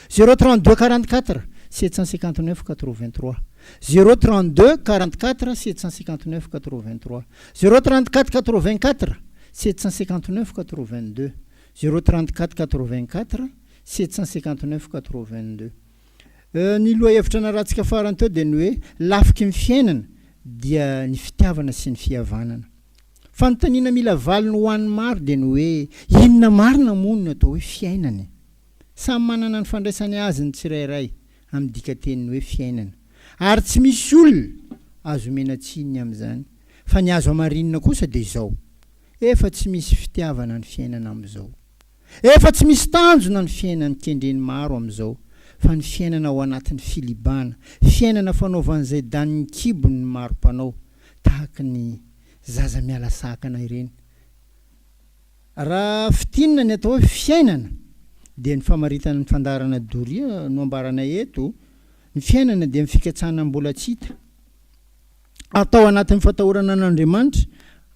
0 32 44 759 83, 0 32 44 759 83, 0 34 84 759 82, 0 34 84 759 82. Ny lohahevitra narahantsika farany teo dia ny hoe lafiky ny fiainana dia ny fitiavana sy ny fihavanana. Fanontaniana mila valiny ho an'ny maro dia ny hoe inona marina moa no atao hoe fiainana e? Samy manana ny fandraisany azy ny tsirairay amin'ny dikatenin'ny hoe fiainana. Ary tsy misy olona azo omena tsiny ny amin'izany. Fa ny azo hamarinina kosa dia izao, efa tsy misy fitiavana ny fiainana amin'izao. Efa tsy misy tanjona ny fiainan'ny kendren'ny maro amin'izao fa ny fiainana ao anatin'ny filibana, fiainana fanaovan'izay danin'ny kibony ny maro mpanao, tahaka ny zaza miala sakana ireny. Raha fintinina ny atao hoe fiainana dia ny famaritana ny fandaharana doria no ambaranay eto, ny fiainana dia ny fikatsahana mbola tsy hita, atao anatin'ny fatahorana an'Andriamanitra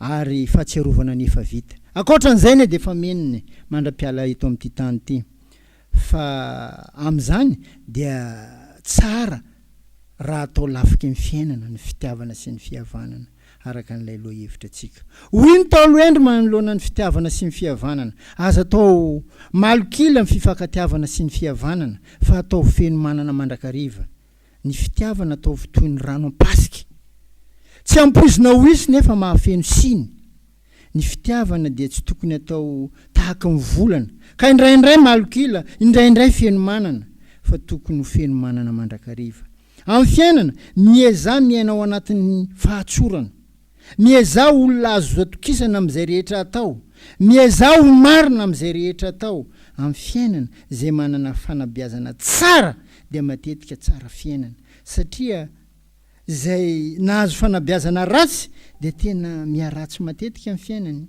ary fahatsiarovana ny efa vita. Ankoatra an'izay anie dia efa meniny mandra-piala eto amin'ity tany ity. Fa amin'izany dia tsara raha atao lafiky ny fiainana ny fitiavana sy ny fihavanana araka an'ilay lohahevitra antsika. Hoy ny Ntaolo hendry manoloana ny fitiavana sy ny fihavanana, Aza atao malok'ila ny fifankatiavana sy ny fihavanana fa ataovy feno manana mandrakariva. Ny fitiavana ataovy toy ny rano am-pasika. Tsy ampoizina ho hisy nefa mahafeno siny. Ny fitiavana dia tsy tokony atao tahaka ny volana, ka indraindray malok'ila, indraindray feno manana, fa tokony ho feno manana mandrakariva. Amin'ny fiainana, miezaha miaina ao anatin'ny fahatsorana. Miezaha ho olona azo atokisana amin'izay rehetra atao. Miezaha ho marina amin'izay rehetra atao. Amin'ny fiainana, izay manana fanabeazana tsara dia matetika tsara fiainana. Satria izay nahazo fanabeazana ratsy dia tena miharatsy matetika ny fiainany.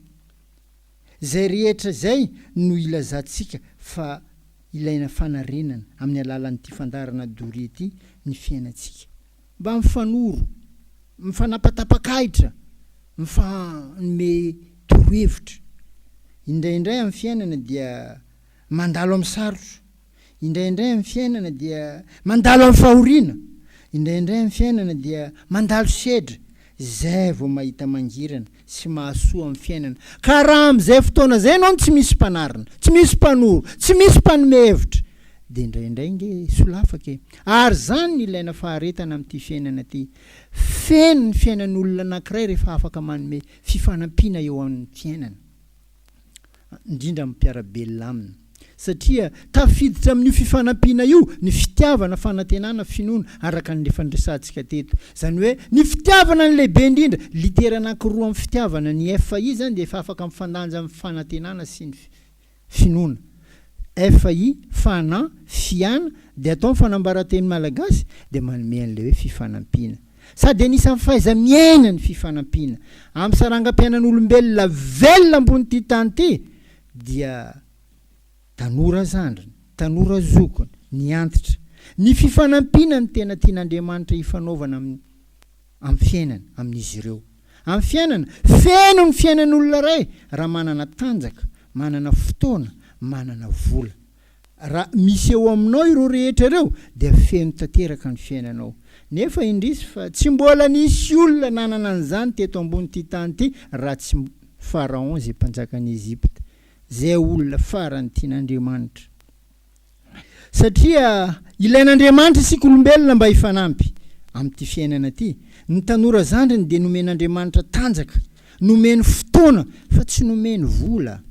Izay rehetra izay no ilazantsika fa ilaina fanarenana amin'ny alalan'ity fandaharana doria ity ny fiainantsika. Mba mifanoro, mifanapatapak'ahitra, mifanome torohevitra. Indraindray amin'ny fiainana dia mandalo amin'ny sarotra, indraindray amin'ny fiainana dia mandalo amin'ny fahoriana, indraindray amin'ny fiainana dia mandalo sedra, izay vao mahita mangirana sy mahasoa amin'ny fiainana. Ka raha amin'izay fotoana izay ianao no tsy misy mpanarina, tsy misy mpanoro, tsy misy mpanome hevitra, dia indraindray nge solafaka e! Ary izany no ilaina faharetana amin'ity fiainana ity. Feno ny fiainan'olona anankiray rehefa afaka manome fifanampiana eo amin'ny fiainana. indrindra amin'ny mpiara-belona aminy. Satria tafiditra amin'io fifanampiana io ny fitiavana, fanantenana, finoana, araka ny efa niresahantsika teto. Izany hoe ny fitiavana no lehibe indrindra. Litera anankiroa amin'ny fitiavana, ny FI izany dia efa afaka mifandanja amin'ny fanantenana sy ny finoana. FI, fana, fiana, dia atao ny fanambaran-teny malagasy dia manome an'ilay hoe fifanampiana. Sady anisan'ny fahaiza-miaina ny fifanampiana. Amin'ny sarangam-piainan'olombelona velona amboni'ity tany ity dia tanora zandriny, tanora zokiny, ny antitra. Ny fifanampiana no tena tian'Andriamanitra hifanaovana amin'ny amin'ny fiainana, amin'izy ireo. Amin'ny fiainana, feno ny fiainan'olona iray raha manana tanjaka, manana fotoana, manana vola. Raha misy eo aminao ireo rehetra ireo dia feno tanteraka ny fiainanao. Nefa indrisy fa tsy mbola nisy olona nanana an'izany teto ambonin'ity tany ity raha tsy Pharaon izay mpanjakan'i Egypta, izay olona farany tian'Andriamanitra. Satria ilain'Andriamanitra isika olombelona mba hifanampy amin'ity fiainana ity. Ny tanora zandriny dia nomen'Andriamanitra tanjaka, nomeny fotoana fa tsy nomeny vola.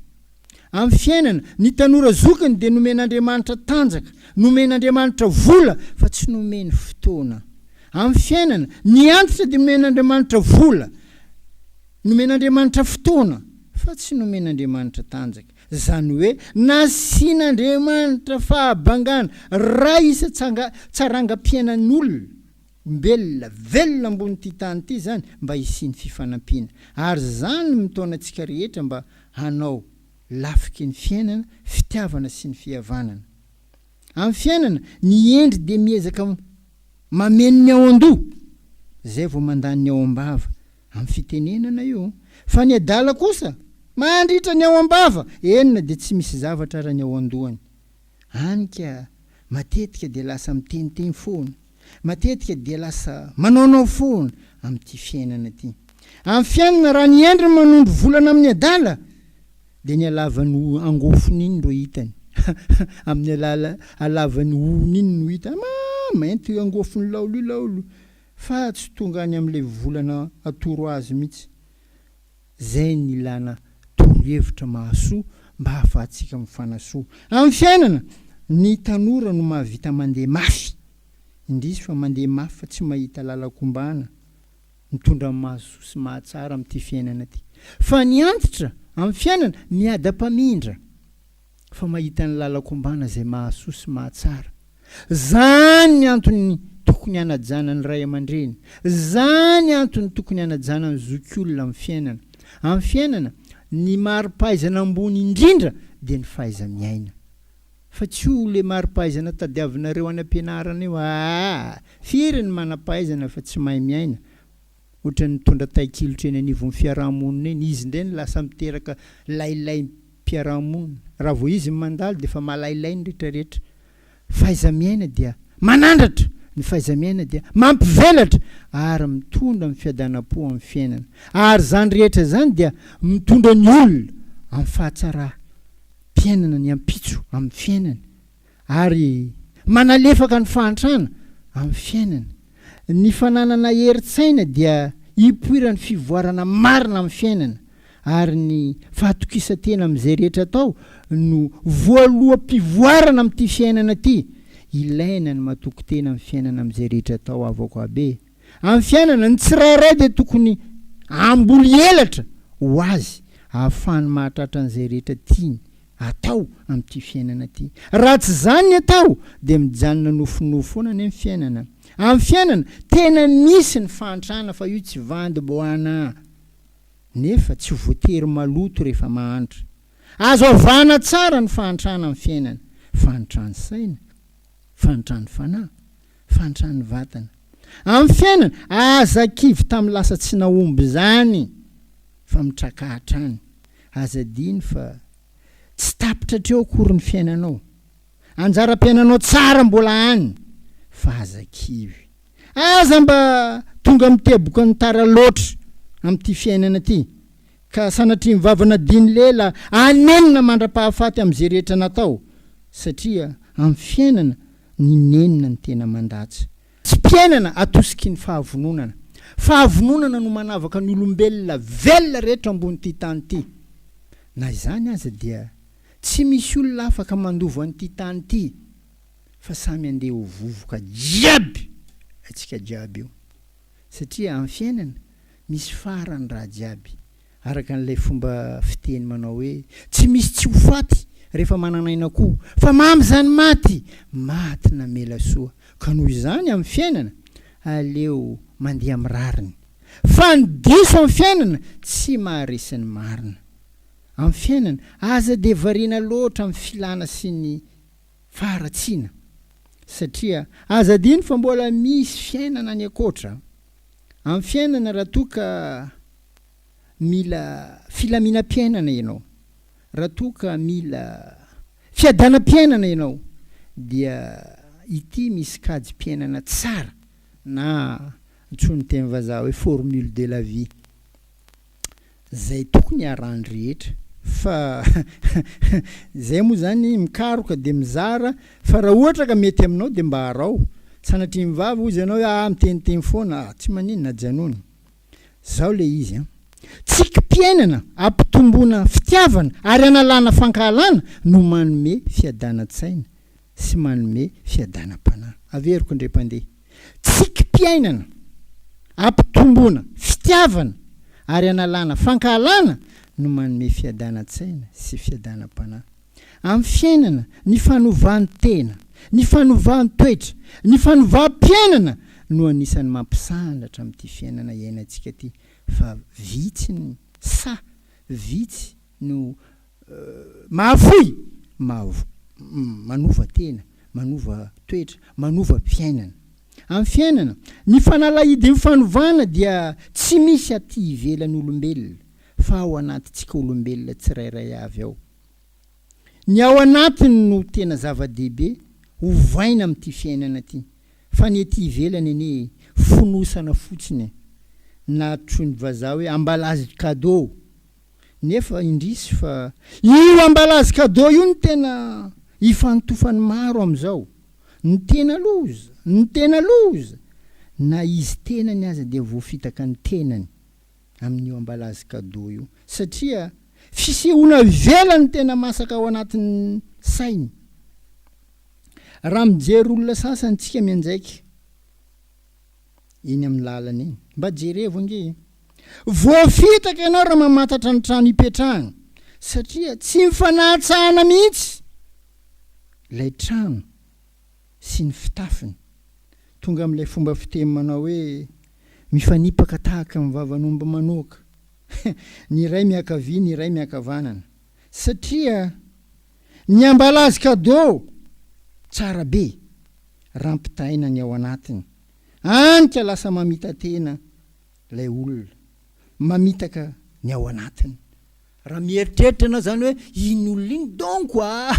Amin'ny fiainana, ny tanora zokiny dia nomen'Andriamanitra tanjaka, nomen'Andriamanitra vola fa tsy nomeny fotoana. Amin'ny fiainana, ny antitra dia nomen'Andriamanitra vola, nomen'Andriamanitra fotoana fa tsy nomen'Andriamanitra tanjaka. Izany hoe nasian'Andriamanitra fahabangana ray isan-tsarangam-piainan'olona, ombelona, velona ambonin'ity tany ity izany mba hisian'ny fifanampiana. Ary izany no mitaona antsika rehetra mba hanao lafiky ny fiainana, fitiavana sy ny fihavanana. Amin'ny fiainana, ny hendry dia miezaka mameno ny ao an-doha, izay vao mandany ny ao am-bava. Amin'ny fitenenana io. Fa ny adala kosa, mandritra ny ao am-bava, eny na dia tsy misy zavatra ara ny ao an-dohany. Any ka! Matetika dia lasa miteniteny foana. Matetika dia lasa manaonao foana amin'ity fiainana ity. Amin'ny fiainana raha ny endriny manondro volana amin'ny adala dia ny halavan'ny angofony iny no hitany. Amin'ny alala halavan'ny hohony iny no hita. Ma mainty io angofony laolo io laolo fa tsy tonga any amin'ilay volana atoro azy mihitsy. Izay ny ilana torohevitra mahasoa mba hahafahantsika mifanasoa. Amin'ny fiainana, ny tanora no mahavita mandeha mafy. Indrisy fa mandeha mafy fa tsy mahita lalan-kombana mitondra ny mahasoa sy mahatsara amin'ity fiainana ity. Fa ny antitra amin'ny fiainana miadam-pamindra fa mahita ny lalan-kombana izay mahasoa sy mahatsara. Zany ny antony tokony hanajana ny ray aman-dreny. Zany antony tokony hanajana ny zokiolona amin'ny fiainana. Amin'ny fiainana, ny mari-pahaizana ambony indrindra dia ny fahaiza-miaina. Fa tsy io le mari-pahaizana tadiavinareo any am-pianarana io aa! Firy ny manam-pahaizana fa tsy mahay miaina? Ohatran'ny mitondra taikilotra eny anivon'ny fiaraha-monina eny, izy indray no lasa miteraka lailaim-piaraha-monina. Raha vao izy no mandalo dia efa malailay ny rehetrarehetra. Fahaiza-miaina dia manandratra, ny fahaiza-miaina dia mampivelatra ary mitondra ny fiadanam-po amin'ny fiainana. Ary izany rehetra izany dia mitondra ny olona amin'ny fahatsaram-piainana ny ampitso amin'ny fiainany. Ary manalefaka ny fahantrana amin'ny fiainana. Ny fananana herin-tsaina dia ipoiran'ny fivoarana marina amin'ny fiainana, ary ny fahatokisan-tena amin'izay rehetra atao no voaloham-pivoarana amin'ity fiainana ity. Ilaina ny matoky tena amin'ny fiainana amin'izay rehetra atao avako habe. Amin'ny fiainana, ny tsirairay dia tokony hamboly elatra ho azy ahafahany mahatratra an'izay rehetra tiany atao amin'ity fiainana ity. Raha tsy izany ny atao dia mijanona nofinofy foana anie ny fiainana. Amin'ny fiainana, tena misy ny fahantrana fa io tsy vandy boana nefa tsy voatery maloto rehefa mahantra. Azo avahana tsara ny fahantrana amin'ny fiainana, fahantran'ny saina, fahantran'ny fanahy, fahantran'ny vatana. Amin'ny fiainana, aza kivy tamin'ny lasa tsy nahomby izany fa mitraka hatrany. Aza adino fa tsy tapitra hatreo akory ny fiainanao. Anjaram-piainanao tsara mbola any fa aza kivy. Aza mba tonga miteboka ny tara loatra amin'ity fiainana ity ka sanatria ny vava nadino lela hanenina mandra-pahafaty amin'izay rehetra natao satria amin'ny fiainana ny nenina no tena mandatsa. Tsy mpiainana atosiky ny fahavononana. Fahavononana no manavaka ny olombelona velona rehetra ambon'ity tany ity. Na izany aza dia tsy misy olona afaka mandova an'ity tany ity fa samy andeha ho vovoka jiaby antsika jiaby io. Satria amin'ny fiainana misy farany raha jiaby. Araka an'ilay fomba fiteny manao hoe, Tsy misy tsy ho faty rehefa manana aina koa, fa mamy izany maty! Maty namela soa. Ka noho izany amin'ny fiainana, aleo mandeha amin'ny rariny. Fa ny diso amin'ny fiainana tsy maharesy ny marina. Amin'ny fiainana, aza dia variana loatra amin'ny filana sy ny faharatsiana. Satria aza adino fa mbola misy fiainana any ankoatra. Amin'ny fiainana raha toa ka mila filaminam-piainana ianao, raha toa ka mila fiadanam-piainana ianao dia ity misy kajim-piainana tsara na antsoin'ny teny vazaha hoe formule de la vie. Zay tokony arahan'ny rehetra fa zay moa zany mikaroka de mizara fa raha ohatra ka mety aminao de mba araho, sanatria ny vava hozy ianao hoe ah miteniteny foana ah tsy maninona ajanony. Zao le izy an. Tsikim-piainana ampitomboana fitiavana ary analana fankahalana no manome fiadanan-tsaina sy manome fiadanam-panahy. Averiko indray mpandeha. Tsikim-piainana, ampitomboana fitiavana ary analana fankahalana no manome fiadanan-tsaina sy fiadanam-panahy. Amin'ny fiainana, ny fanovan-tena, ny fanovan-toetra, ny fanovam-piainana no anisan'ny mampisandratra amin'ity fiainana iainantsika ity fa vitsy ny sahy, vitsy no Mahafoy, manova tena, manova toetra, manova fiainana. Amin'ny fiainana, ny fanalahidin'ny fanovana dia tsy misy aty ivelan'ny olombelona fa ao anatintsika olombelona tsirairay avy ao. Ny ao anatiny no tena zava-dehibe. ovaina amin'ity fiainana ity. Fa ny ety ivelany anie fonosana fotsiny e. Na troin'ny vazaha hoe emballage cadeau. Nefa indrisy fa io emballage cadeau io no tena ifantofan'ny maro amin'izao. Ny tena loza, ny tena loza, na izy tenany aza dia voafitaka ny tenany amin'io emballage cadeau io. Satria fisehoana ivelany tena masaka ao anatin'ny sainy. Raha mijery olona sasany tsika mianjaika eny amin'ny lalana eny, mba jerevo ange e! Voafitaka ianao raha mamantatra ny trano ipetrahany satria tsy mifanahatsahana mihitsy ilay trano sy ny fitafiny. Tonga amin'ilay fomba fiteny manao hoe mifanipaka tahaka ny vavan'omby manoaka, ny iray miankavia ny iray miankavanana satria Ny emballage cadeau tsara be raha ampitahaina ny ao anatiny. Any ka lasa mamita-tena ilay olona, mamitaka ny ao anatiny. Raha mieritreritra ianao zany hoe iny olona iny donko a!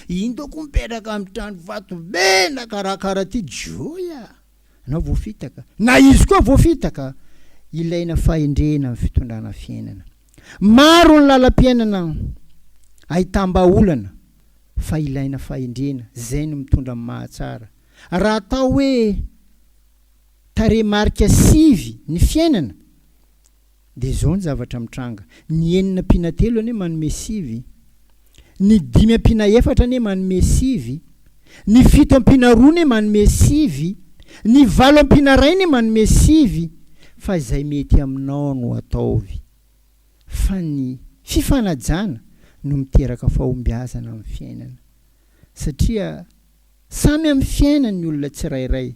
Iny donko mipetraka amin'ny trano vato be na karakara ty, joy a! Anao voafitaka, na izy koa voafitaka, ilaina fahendrena amin'ny fitondrana fiainana. Maro ny lalam-piainana ahitam-bahaolana fa ilaina fahendrena, izay no mitondra amin'ny mahatsara. Raha atao hoe tarehimarika sivy ny fiainana Dia izao ny zavatra mitranga, ny enina ampiana telo anie manome sivy, ny dimy ampiana efatra anie manome sivy, ny fito ampiana roa anie manome sivy, ny valo ampiana iray anie manome sivy, fa izay mety aminao no ataovy. Fa ny fifanajana no miteraka fahombiazana amin'ny fiainana. Satria samy amin'ny fiainany ny olona tsirairay.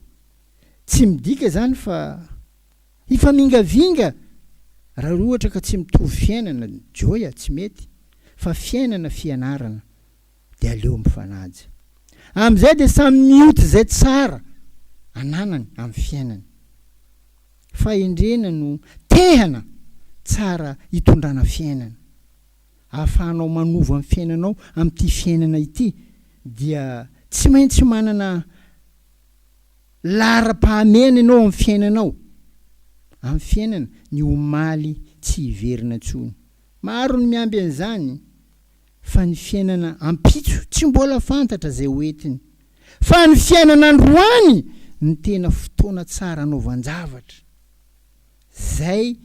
Tsy midika izany fa. Hifamingavinga raha ohatra ka tsy mitovy fiainana Joy a, tsy mety fa fiainana fianarana dia aleo mifanaja. Amin'izay dia samy mioty izay tsara ananany amin'ny fiainany. Fahendrena no tehana tsara hitondrana fiainana. Ahafahanao manova ny fiainanao amin'ity fiainana ity dia tsy maintsy manana Laharam-pahamehana ianao amin'ny fiainanao, amin'ny fiainana, ny omaly tsy hiverina intsony. Maro ny miamby an'izany, fa ny fiainana ampitso tsy mbola fantatra izay ho entiny. Fa ny fiainana androany no tena fotoana tsara anaovan-javatra. Izay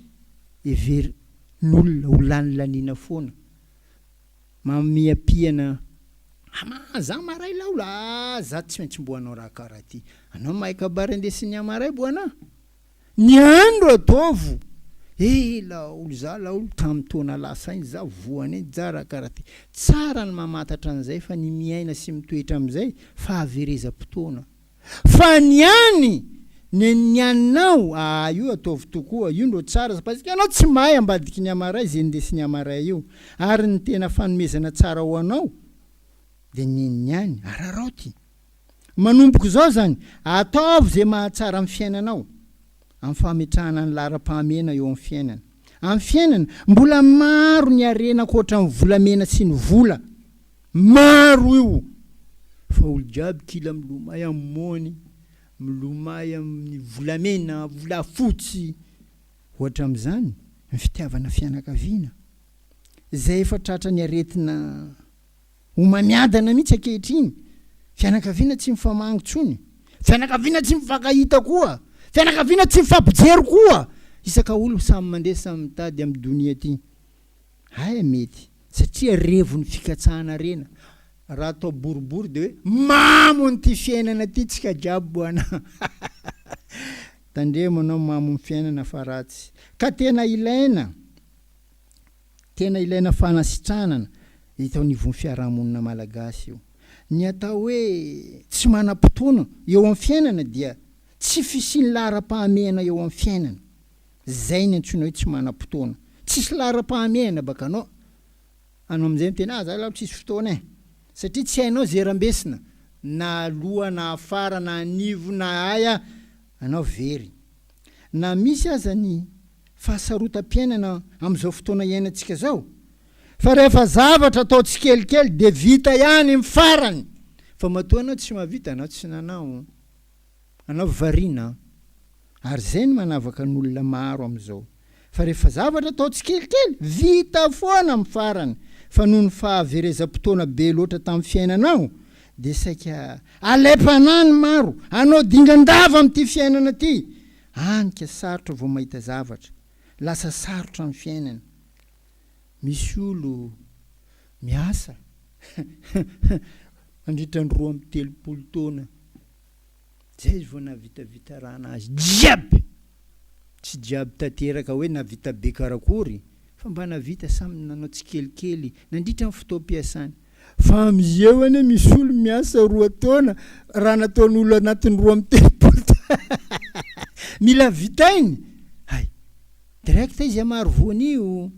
heverin'olona ho lanilaniana foana. Mamiapiana Ama za maray laolo ah za tsy maintsy mbo hanao raha karaha ty anao mahay kabary andesin'ny amaray bo ana ny andro ataovo eh laolo za laolo tam taona lasa iny za voany iny za raha karaha ty tsara ny mamantatra an'izay fa ny miaina sy mitoetra amizay fahaverezam-potoana Fa ny any nen'ny anao aa io ataovy tokoa, io ndro tsara parce que anao tsy mahay ambadiky ny amaray ze ndesin'ny amaray io ary ny tena fanomezana tsara ho anao de nen'ny any, araraoty. Manomboka izao zany, ataovy ze mahatsara ny fiainanao amin'ny fametrahana ny laharam-pahamehana eo amin'ny fiainana. Amin'ny fiainana, mbola maro ny harena ankoatra ny volamena sy ny vola. Maro io fa olo jiaby kila milomay am mony, milomay amin'ny volamena, volafotsy, ohatra amin'izany ny fitiavana fianakaviana izay efa tratran'ny aretina homamiadana mihitsy ankehitriny, fianakaviana tsy mifamangy tsony, fianakaviana tsy mifankahita koa, fianakaviana tsy mifampijery koa, isaka olo samy mandeha samy mitady am donia ty. Hay mety satria revon'ny fikatsahana harena. Raha atao boribory dia hoe mamo an'ity fiainana ity tsika jiaby boana. Tandremo anao mamo ny fiainana fa ratsy. Ka tena ilaina, tena ilaina fanasitranana eto anivon'ny fiarahamonina malagasy io. Ny atao hoe tsy manam-potoana eo amin'ny fiainana dia tsy fisian'ny laharam-pahamehana eo amin'ny fiainana. Zay ny antsoina hoe tsy manam-potoana. Tsisy laharam-pahamehana baka anao. Anao amin'izay miteny ah za aloha tsisy fotoana eh. Satria tsy hainao ze rambesina na aloha na afara na anivo na aia anao very. Na misy aza ny fahasarotam-piainana amin'izao fotoana iainantsika zao. Fa rehefa zavatra atao tsikelikely dia vita ihany ny farany. Fa matoa anao tsy mahavita, anao tsy nanao. Anao variana. Ary izay no manavaka ny olona maro amin'izao. Fa rehefa zavatra atao tsikelikely, vita foana amin'ny farany. Fa noho ny fahaverezam-potoana be loatra tamin'ny fiainanao, dia saika alaim-panahy ny maro hanao dingan-dava amin'ity fiainana ity. Any ka sarotra vao mahita zavatra. Lasa sarotra ny fiainana. Misy olo miasa mandritra ny 32 taona. Zay izy vao nahavitavita raha nazy jiaby! Tsy jiaby tanteraka hoe nahavita be karakory fa mba nahavita samy nanao tsikelikely nandritra ny fotoam-piasany. Fa amizeo anie misy olo miasa roa taona raha nataon'olo anatin'ny 32 taona mila vitainy! Hay! Direct izy hamaro voanio,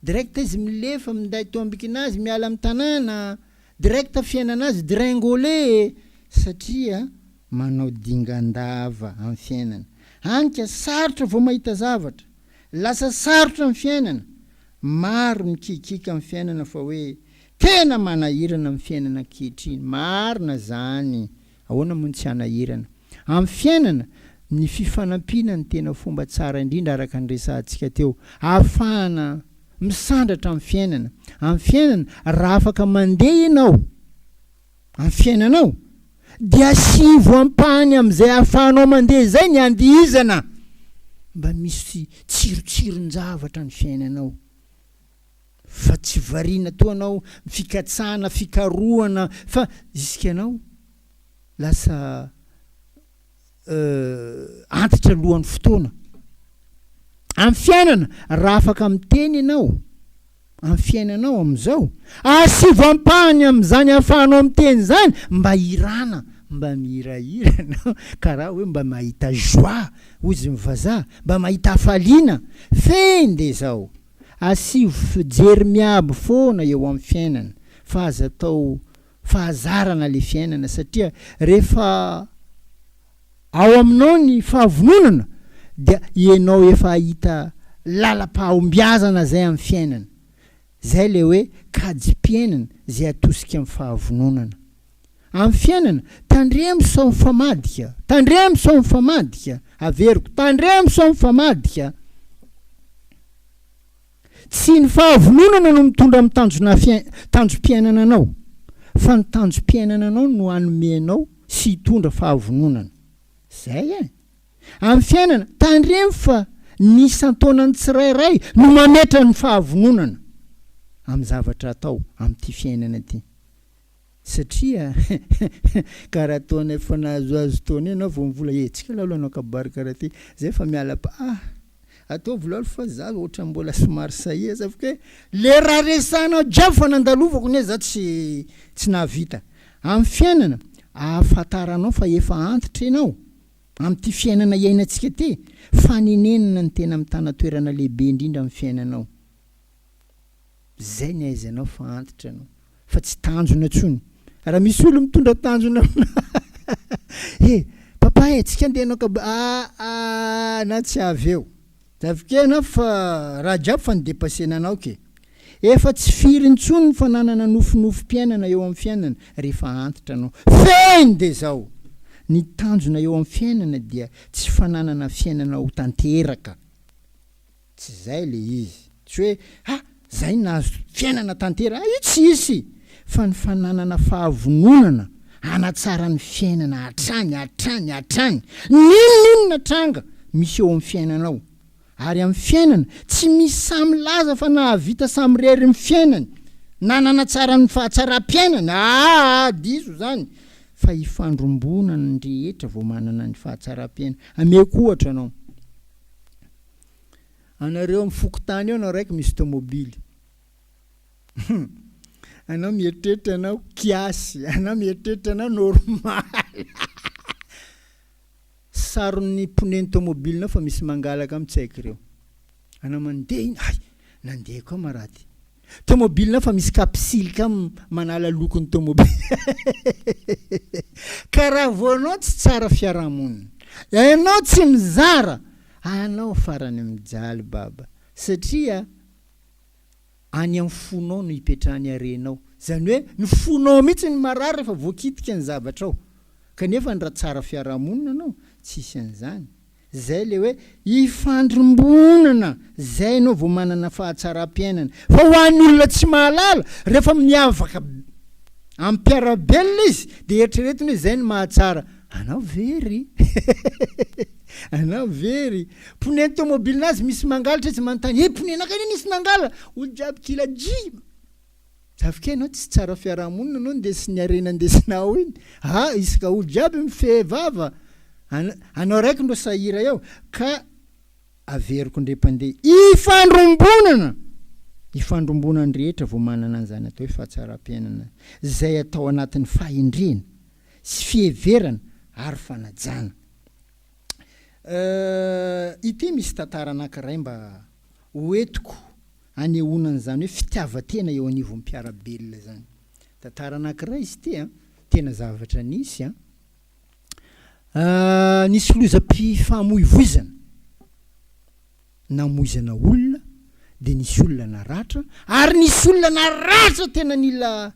direct izy milefa minday tombikinazy miala amin'ny tanàna. Direct fiainana azy dringole satria manao dingan-dava amin'ny fiainana. Hany ka sarotra vao mahita zavatra. Lasa sarotra ny fiainana. Maro mikikiaka amin'ny fiainana fa hoe tena manahirana ny fiainana ankehitriny. Marina zany. Ahoana moa no tsy hanahirana? Amin'ny fiainana, ny fifanampiana no tena fomba tsara indrindra araka ny resahantsika teo, ahafahana misandratra amin'ny fiainana. Amin'ny fiainana, raha afaka mandeha ianao amin'ny fiainanao, dia asivo ampahany amin'izay ahafahanao mandeha izay ny andihizana. Mba misy tsirotsiron-javatra ny fiainanao. Fa tsy variana toa anao fikatsahana, fikarohana fa jusqu'à anao lasa antitra alohan'ny fotoana. Amin'ny fiainana, raha afaka miteny ianao amin'ny fiainanao amin'izao, asivo ampahany amin'izany ahafahanao miteny izany mba hirana, mba mihirahira ianao, karaha hoe mba mahita joie hozy ny vazaha, mba mahita hafaliana. Fehiny dia izao, Asivo fijery miabo foana eo amin'ny fiainana fa aza atao fahazarana le fiainana satria rehefa ao aminao ny fahavononana dia ianao efa hahita lalam-pahombiazana zay amin'ny fiainana. Zay le hoe kajim-piainana zay atosika amin'ny fahavononana. Amin'ny fiainana, tandremo sao mifamadika, tandremo sao mifamadika, averiko, tandremo sao mifamadika. Tsy ny fahavononana no mitondra amin'ny tanjona tanjom-piainana anao, fa ny tanjom-piainana anao no hanome anao sy hitondra fahavononana. Zay e! Amin'ny fiainana, tandremo fa ny isan-taonan'ny tsirairay no mametra ny fahavononana amin'ny zavatra atao amin'ity fiainana ity. Satria karaha taona efa nahazoazo taona eo enao vao mivola eh tsika lalo hanao kabary karaha ty zay fa miala pa ah ataovy lalo fa za ohatran'ny mbola somary sahia za fa ke le raha resahanao jiaby fa nandalovako ne za tsy tsy nahavita amin'ny fiainana ahafantaranao fa efa antitra enao amin'ity fiainana iainantsika ty fanenenana ny tena mitana toerana lehibe indrindra amin'ny fiainanao. Zay ny ahaizanao fa antitra anao fa tsy tanjona intsony. Raha misy olo mitondra tanjona aminao he papa e tsika andeha hanao kab ah ah na tsy avy eo. Zavike anao fa raha jiaby fa ni-depasser-na anao ke. Efa tsy firy intsony ny fananana nofinofim-piainana eo amin'ny fiainana rehefa antitra anao. Fehiny dia zao, ny tanjona eo amin'ny fiainana dia tsy fananana fiainana ho tanteraka. Tsy izay le izy. Tsy hoe ha! zay nahazo fiainana tanteraka, io tsy hisy! Fa ny fananana fahavononana hanatsara ny fiainana hatrany, hatrany, hatrany. N'inon'inona tranga misy eo amin'ny fiainanao. Ary amin'ny fiainana, tsy misy sahy milaza fa nahavita samirery ny fiainany, na nanatsara ny fahatsaram-piainany, aa! diso izany, fa ifandrombonana ny rehetra vao manana ny fahatsaram-piainana. Ameko ohatra anao. Anareo amin'ny fokontany eo anao raiky misy tomobily. Hum. Anao mieritreritra anao kiasy, anao mieritreritra anao normal. Saron'ny pneu-n'ny tomobilinao fa misy mangalaka am tsy haiko ireo. Anao mandeha iny, hay, nandeha koa ma raha ty. Tomobilinao fa misy kapsily ka manala lokon'ny tomobily. Ka raha vao anao tsy tsara fiarahamonina, ianao tsy mizara, anao farany mijaly baba. Satria any amin'ny fonao no ipetrahan'ny harenao. Izany hoe ny fonao mihitsy no marary rehefa voakitika ny zavatra ao. Kanefa ny raha tsara fiarahamonina anao, tsisy an'izany. Zay le hoe ifandrimbonana, zay enao vao manana fahatsaram-piainana. Fa ho an'ny olona tsy mahalala, rehefa miavaka amin'ny mpiara-belona izy dia eritreretiny hoe zay no mahatsara. Anao very Anao very. Pneu-n'ny tômôbilinazy misy mangalatra izy manontany, he pneu-nakahy anie nisy nangala! Olo jiaby kila djim! Zafike anao tsy tsara fiarahamonina anao ndesin'ny harena ndesinao iny ah isaka olo jiaby mifehy vava anao raiky ndro sahira eo ka averiko ndre mpandeha ifandrombonana ifandrombonany rehetra vao manana an'izany atao hoe fahatsaram-piainana zay atao anatin'ny fahendrena sy fiheverana ary fanajana euh ity misy tantara anankiray mba hoentiko anehoana an'izany hoe fitiavan-tena eo anivon'ny mpiara-belona izany. Tantara anankiray izy ity an, tena zavatra nisy an. Nisy lozam-pifamoivoizana, namoizana olona, dia nisy olona naratra, ary nisy olona naratra tena nila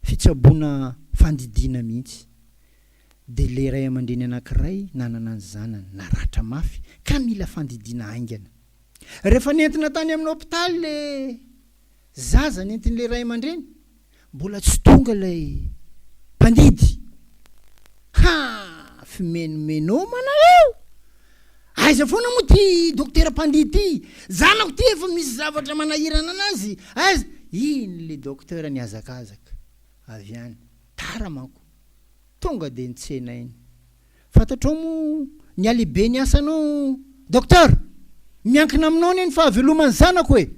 fitsaboana fandidiana mihitsy. Dia ilay ray aman-dreny anankiray nanana ny zanany naratra mafy ka mila fandidiana haingana. Rehefa nentina tany amin'ny hopitaly le zaza nentin'ilay ray aman-dreny, mbola tsy tonga ilay mpandidy. Ha! Fimenomenomana eo! Aiza foana moa ty dokotera mpandidy ty? Zanako ty efa misy zavatra manahirana anazy. Aiza? Iny le docteur nihazakazaka avy any. Tara manko. Tonga dia nitsenainy. Fantatrao moa ny halehiben'ny asanao Docteur! Miankina aminao anie ny fahaveloman'ny zanako e!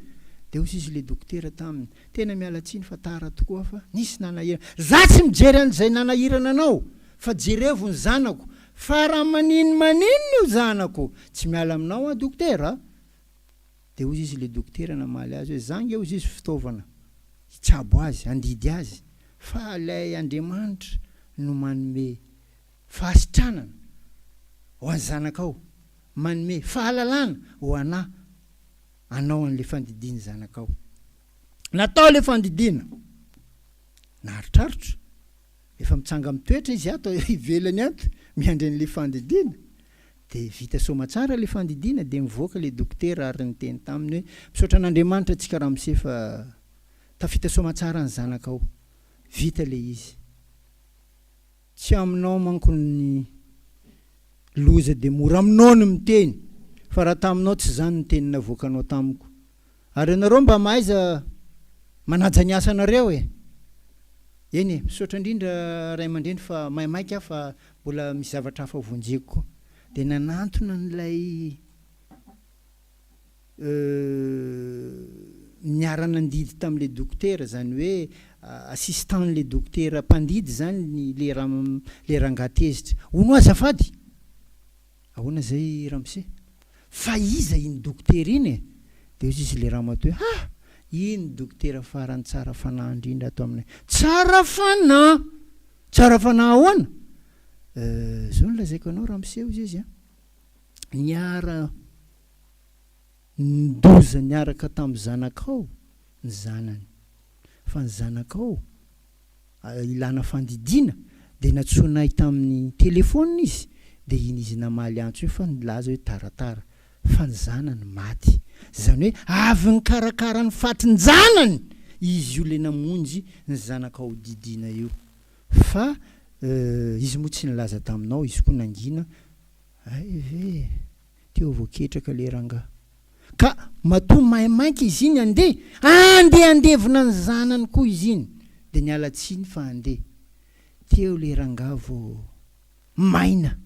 Dia hoy izy ilay dokotera taminy, Tena miala tsiny fa tara tokoa fa nisy nanahirana. Za tsy mijery an'izay nanahirana anao fa jerevo ny zanako fa raha maninomaninona io zanako tsy miala aminao aho dokotera a! Dia hoy izy ilay dokotera namaly azy hoe, Za ange hoy izy fitaovana hitsabo azy, handidy azy fa ilay Andriamanitra no manome fahasitranana ho an'ny zanakao, manome fahalalana ho anà anao an'ilay fandidian'ny zanakao. Natao ilay fandidiana. Naharitraritra. Efa mitsanga-mitoetra izy ato ivelany ato, miandry an'ilay fandidiana. Dia vita soamatsara ilay fandidiana, dia nivoaka ilay dokotera ary niteny taminy hoe, misaotra an'Andriamanitra antsika ramose fa tafita soamatsara ny zanakao. Vita ilay izy. Tsy aminao manko ny loza dia mora aminao ny miteny fa raha taminao tsy izany ny teny navoakanao tamiko. Ary ianareo mba mahaiza manaja ny asanareo e! Eny e, misaotra indrindra ray aman-dreny fa maimaika aho fa mbola misy zavatra hafa vonjeko koa. Dia nanantona an'ilay. Niara-nandidy tamin'ilay dokotera, izany hoe assistant-n'ilay dokotera mpandidy izany ilay ram- ilay rangahy tezitra. Hono azafady! Ahoana izay ramose? Fa iza iny dokotera iny e? Dia hoy izy ilay ramatoa hoe, ha! Iny dokotera farany tsara fanahy indrindra ato aminay. Tsara fanahy! Tsara fanahy ahoana? Euh, izao no lazaiko anao ramose hoy izy an, niara. Ndoza niaraka tamin'ny zanakao ny zanany, fa ny zanakao ilana fandidiana dia nantsoinay tamin'ny telephone izy dia iny izy namaly antso iny fa nilaza hoe taratara fa ny zanany maty, izany hoe avy nikarakara ny fatin-janany izy io le namonjy ny zanakao didiana io fa izy moa tsy nilaza taminao izy koa nangina, hay ve. Teo vao ketraka le rangahy. Ka matoa maimaika izy iny handeha, andeha handevina ny zanany koa izy iny. Dia niala tsiny fa handeha. Teo le rangahy vao maina.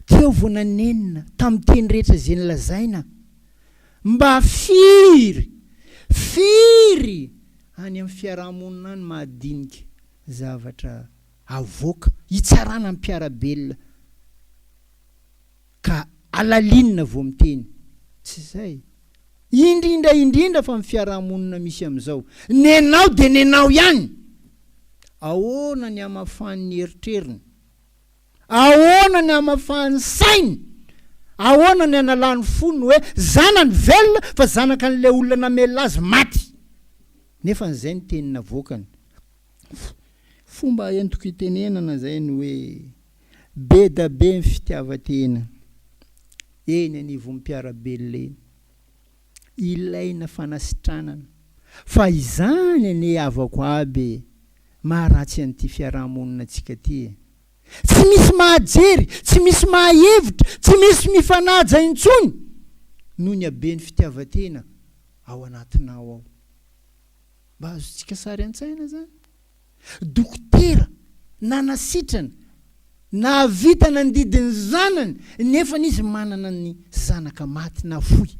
Teo vao nanenina tamin'ny teny rehetra izay nolazaina. Mba firy, firy any amin'ny fiaraha-monina any mahadinika zavatra avoaka hitsarana ny mpiara-belona. Ka alalinina vao miteny. Tsy izay. Indrindra indrindra fa ny fiarahamonina misy amin'izao. Nenao dia nenao ihany! Ahoana ny hamafan'ny eritreriny? Ahoana ny hamafan'ny sainy? Ahoana ny hanalany fony hoe zanany velona fa zanakan'ilay olona namelona azy maty? Nefa izay ny teny navoakany. Fomba entiko itenenana izay ny hoe be da be ny fitiavan-tena eny anivon'ny mpiara-belona eny. Ilaina fanasitranana. Fa izany anie havako aby e! Maharatsy an'ity fiaraha-monina antsika ty e! Tsy misy mahajery, tsy misy mahahevitra, tsy misy mifanaja intsony noho ny haben'ny fitiavan-tena ao anatinao ao. Mba azontsika sary an-tsaina izany? Dokotera nanasitrana, nahavita nandidy ny zanany nefa izy manana ny zanaka maty nafoy.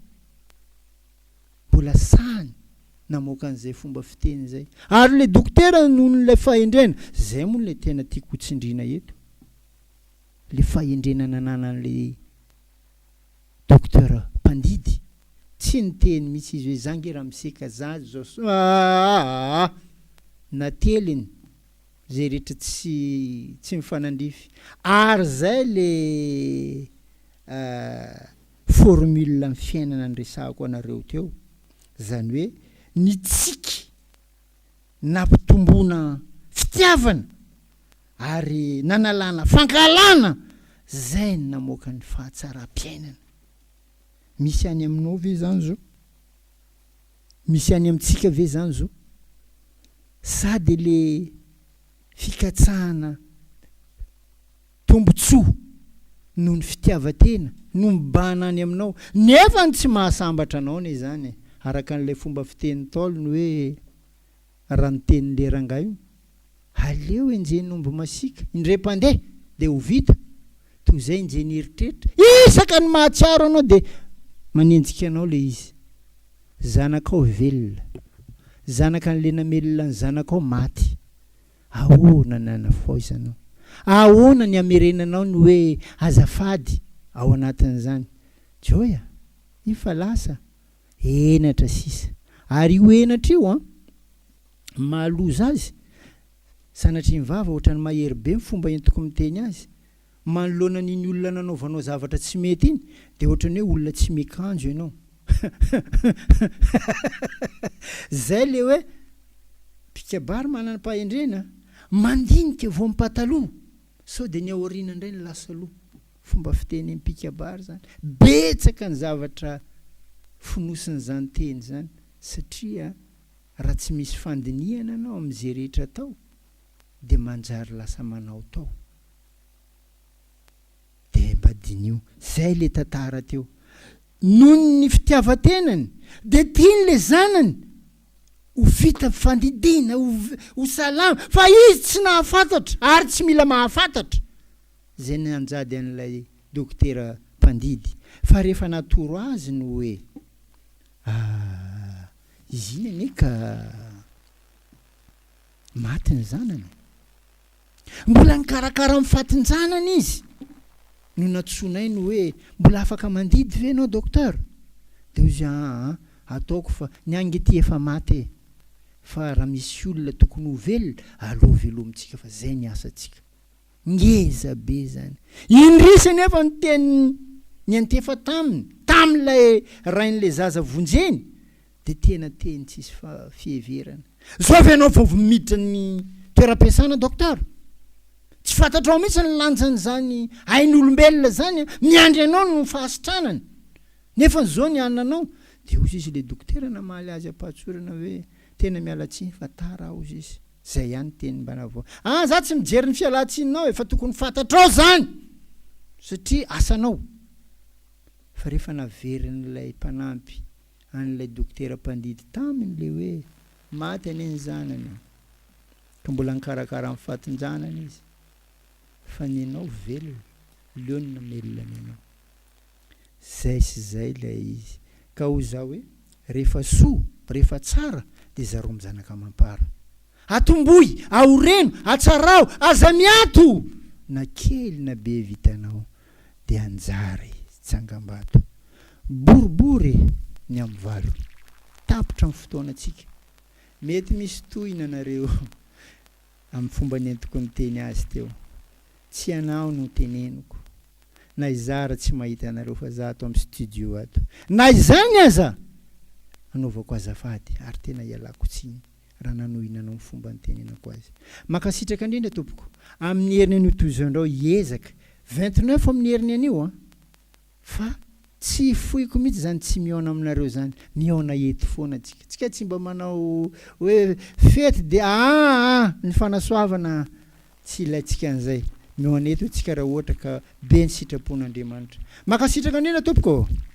Mbola sahiny namoaka an'izay fomba fiteny izay. Ary ilay dokotera noho ilay fahendrena, izay moa ilay tena tiako ho tsindriana eto, ilay fahendrena nananan'ilay docteur mpandidy, tsy niteny mihitsy izy hoe za nge ramose ka za zao sy aa nateliny zay rehetra tsy tsy mifanandrify ary zay le formule ny fiainana niresahako anareo teo zany hoe ny tsiky nampitomboana fitiavana ary nanalana fankahalana zay no namoaka ny fahatsaram-piainana. Misy any aminao ve zany zao? Misy any amintsika ve zany zao? Sa de le fikatsahana tombotsoa noho ny fitiavan-tena no mibahana any aminao nefa ny tsy mahasambatra anao anie zany e! Araka an'ilay fomba fiteny Ntaolo ny hoe raha ny tenin'le rangahy io Aleo enjehin'omby masiaka indray mpandeha dia ho vita, toy izay enjehin'ny eritreritra, isaka ny mahatsiaro anao dia manenjika anao ilay izy. Zanakao velona, zanaka an'ilay namelona ny zanakao maty, ahoana ny hanafoizanao? Ahoana ny hamerenanao ny hoe azafady ao anatin'izany? Joy a! Io fa lasa, henatra sisa. Ary io henatra io an! Mahaloza azy, sanatria ny vava ohatran'ny mahery be ny fomba entiko miteny azy, manoloana an'iny olona nanaovanao zavatra tsy mety iny dia ohatran'ny hoe olona tsy miakanjo ianao. Zay le hoe mpikabary manam-pahendrena, mandinika vao mipataloha sao dia ny aoriana indray no lasa aloha. Fomba fiteny mpikabary zany. Betsaka ny zavatra fonosin'izany teny izany satria Raha tsy misy fandinihana anao amin'izay rehetra atao dia manjary lasa manaotao. Dia mba diniho. Zay le tantara teo. Noho ny fitiavan-tenany dia tiany le zanany ho vita fandidiana, ho salama fa izy tsy nahafantatra ary tsy mila mahafantatra izay nanjady an'ilay dokotera mpandidy fa rehefa natoro azy ny hoe ah Izy iny anie ka maty ny zanany. Mbola nikarakara ny fatin-janany izy no nantsoinay ny hoe mbola afaka mandidy ve ianao docteur? Dia hoy izy aa ataoko fa ny ahy nge ty efa maty e! Fa raha misy olona tokony ho velona aleo velomintsika fa zay ny asantsika. Ngeza be izany. Indrisy anefa ny teny niantefa taminy, tamin'ilay rain'ilay zaza vonjeny, dia tena teny tsisy fiheverana. Zao ve ianao vao miditra ny toeram-piasana docteur? Tsy fantatrao mihitsy ny lanjan'izany ain'olombelona izany an! Miandry anao ny fahasitranany, nefa zao ny ananao. Dia hozy izy ilay dokotera namaly azy am-pahatsorana hoe, tena miala tsiny fa tara aho hozy izy. Zay ihany teny mba navoaka. Ah za tsy mijery ny fialan-tsininao e, fa tokony fantatrao zany satria asanao. Fa rehefa naverin'ilay mpanampy an'ilay dokotera mpandidy taminy le hoe maty anie ny zanany e, ka mbola nikarakara ny fatin-janany izy, fa nenao velona, leo ny namelona nenao. Zay sy zay ilay izy. Ka hoy za hoe, rehefa soa, rehefa tsara dia zareo mizanaka amam-para. Atombohy, aoreno, atsarao, aza miato! Na kely na be vitanao dia anjara e, tsangambato. Boribory ny amin'ny valo. Tapitra ny fotoanantsika. Mety misy tohina nareo amin'ny fomba nentiko niteny azy teo. Tsy ianao no teneniko. Na izaho ary tsy mahita anareo fa za ato am studio ato. Na izany aza anaovako azafady ary tena ialako tsiny. raha nanohy nanao ny fomba nitenenako azy. Mankasitraka indrindra tompoko. Amin'ny heriny anio toy izao indrao hiezaka. 29 amin'ny heriny anio an! Fa tsy foiko mihitsy izany tsy mihaona aminareo izany. Mihaona eto foana tsika. Tsika tsy mba manao hoe fety dia aa ny fanasoavana tsy ilaintsika an'izay. Mihaona eto tsika raha ohatra ka be ny sitrapon'Andriamanitra. Mankasitraka indrindra tompoko ô!